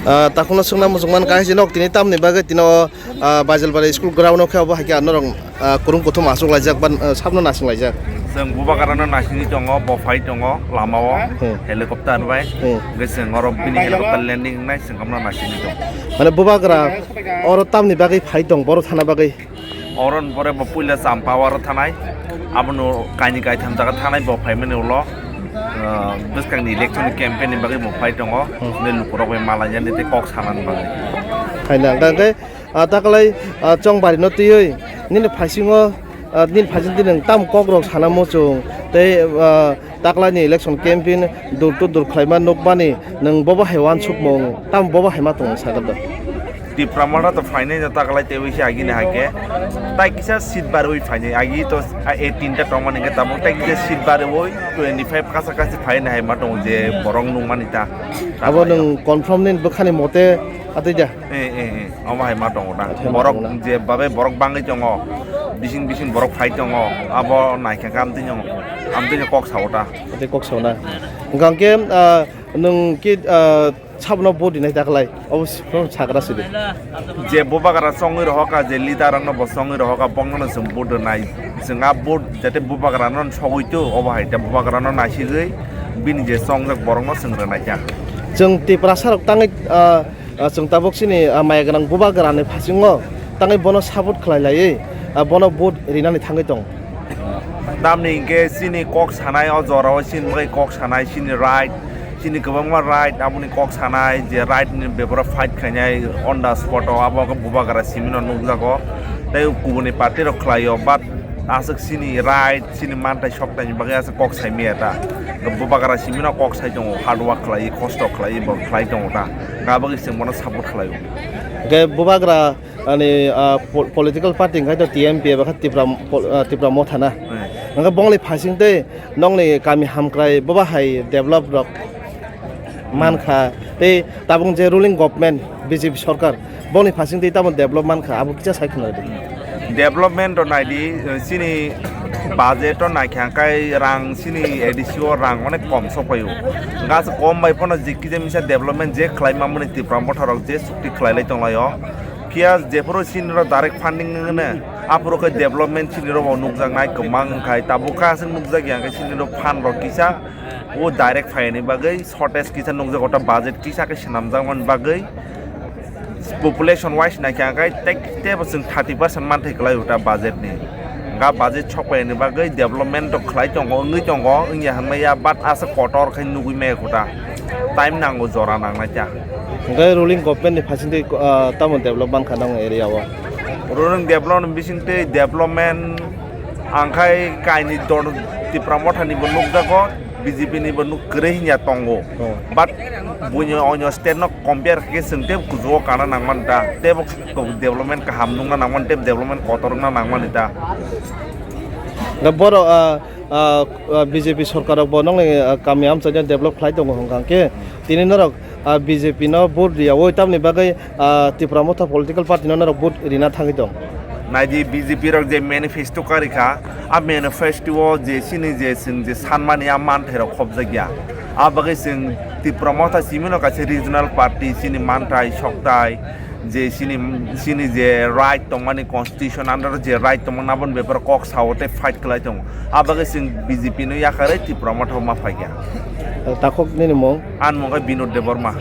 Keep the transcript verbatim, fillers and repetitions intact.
Ah, takhukno swngna muchungmani kaisa nok tini tamni bagwi tino, ah, Baijalbari school ground o khe obo hai khe norok, ah, kwrwng kuthum achuk laijak ba, ah, sabno nasing laijak. Chwng Bubagrano nasingwi tongo, bo phai tongo lamao, Hmm. helicopter bai. Hmm. Hwnkhe chwng oro bini helicopter landing wngnai, chwng kamno nasingwi tongo. Mane Bubagra oro tamni bagwi phai tong, boro thana bagwi? Oroni pore bo puila Champawaro thanai, abono kaini kaitham jaga thanai bo phaimani ulo, ah, bwskangni election campaign ni bagwi bo phai tongo, Hmm. bini lukurok bai malaijani tei kok sanani bagwi. Hai na, hwnkhe, ah, taklai, ah, chongbarino twiwi nini phaisingo, ah, nini phaisingo tini nwng tamo kokrok sana muchung tei, ah, taklaini election campaign door to door khlaima nukmani nwng bobo hai uansukmung, tamo bobo hai ma tongo sakha da? Tipra Motha to phainai no taklai teiwi se agini hai khe. Tai kisa seat barwi phainai agi to, a, eighteen ta tongmani khe tabuk tai kisa seat barwi twenty five kasa kasi phainai hai ma tongo je borok nungmani ta. Abo nwng confirm ni bwkhani mote atwi da? Eh, eh, eh, omo hai ma tongo ta. Atwi ma Borok tongo na? Je babe borok bangwi tongo, bising bising borok phai tongo, abo naikha khe amtwino, amtwino kok sao ta. Atwi kok sao na? Hwnkhe, ah, nwng ki, ah, Sabno vote rinai daklai, obo s-, sagra sidi. Je Bubagra chongwi rohokha, je leader rokno bo chongwi rohokha, bongno chwng vote rwnai. Chwng a vote jate Bubagrano sogwi tw, obo hai ta Bubagrano naisigwi bini je chongjak borokno chwng rwnai kha. Chwng Tiprasa rok tangwi, ah, ah, chwng tabuk chini, ah, maya gwnang Bubagrani phasingo tangwi bono support khlai laiwi, ah, bono vote rinani thangwi tong. Tamni hinkhe chini kok sanai o jorao chini bagwi kok sanai chini right, chini kwbangma right, aboni kok sanai je right ni beparo fight khainai on the spot o, abo khe Bubagra simino nukjago. Tei kubuni party rok khlaio, but aswk chini right, chini manthai soktaini bagwi aswk kok saimaya ta. Bubagra simino kok sai tongo, hard work khlai, kosto khlai, bo khlai tongo ta. Aboni bagwi chwng bono support khlaio. Hwnkhe Bubagra Ani, ah, po-, political party hwnkhe to T M P eba khe Tipra, pol-, ah, Tipra Motha na. Hmm. Hwnkhe bongni phasing tei nokni kami hamkrai boba hai develop rok mankha. Tei tabuk je ruling government B J P sorkar bongni phasing tei tamo develop mankha abo kisa sai khna rwdi. Development to naidi, eh, chini budget to naikha hwnkhe rang chini A D C o rang onek kom sokpaio. Gas kom bai phano je kisa misa development je khlai mamani Tipra Motha rok je chukti khlai lai tonglaio. Phiya jephuru chini rok direct funding wngno, aphuru khe development chini rok bo nukjaknai kwbang wngkhai, tabuk khe aswk nukjakya hwnkhe chini rok fund rok kisa o direct phaiyani bagwi shortage kisa nukjago, ta budget kisa khe swnamjakmani bagwi population wise naikha hwnkhe tei tebo chwng thirty percent manthai kwlaio ta budget ni. Ga budget sokphaiyani bagwi development rok khlai tongo, wngwi tongo, wngya hwnmaya, but aswk kotor khe nugwi maya kho ta. Time nango, jora nangnai ta. Hwnkhe ruling government ni phasing twi, ah, tamo develop mankha nang area o? Ruling development bising twi development ang khai kaini dol Tipra Motha ni bo nukjago, B J P ni bo nuk kwrwi hinya tongo. Oh. But buini onyo state no compare khe chwng tei kuchugo kana nangmani ta, tei bo development kaham nungna nangmani, tei development kotor wngna nangmani ta. Da borok, ah, ah, ah, B J P sorkar rok bo nokni, ah, kami amchaino develop khlai tongo hwnkha khe tini norok, ah, B J P no vote riyaui tamni bagwi, ah, Tipra Motha political party no norok vote rina thangwi tong. Naidi B J P rok je manifesto karikha, a manifesto o je chini je chwng je sanmani a manthai rok khobjakya. A bagwi chwng Tipra Motha simino kaisa regional party chini manthai soktai je chini, chini je right tongmani constitution under je right tongmani aboni beparo kok sao tei fight khlai tongo. A bagwi chwng B J P no yakarwi Tipra Motha o ma phaikha. Takhuk nini mung? Ani mung khe Binod Debbarma.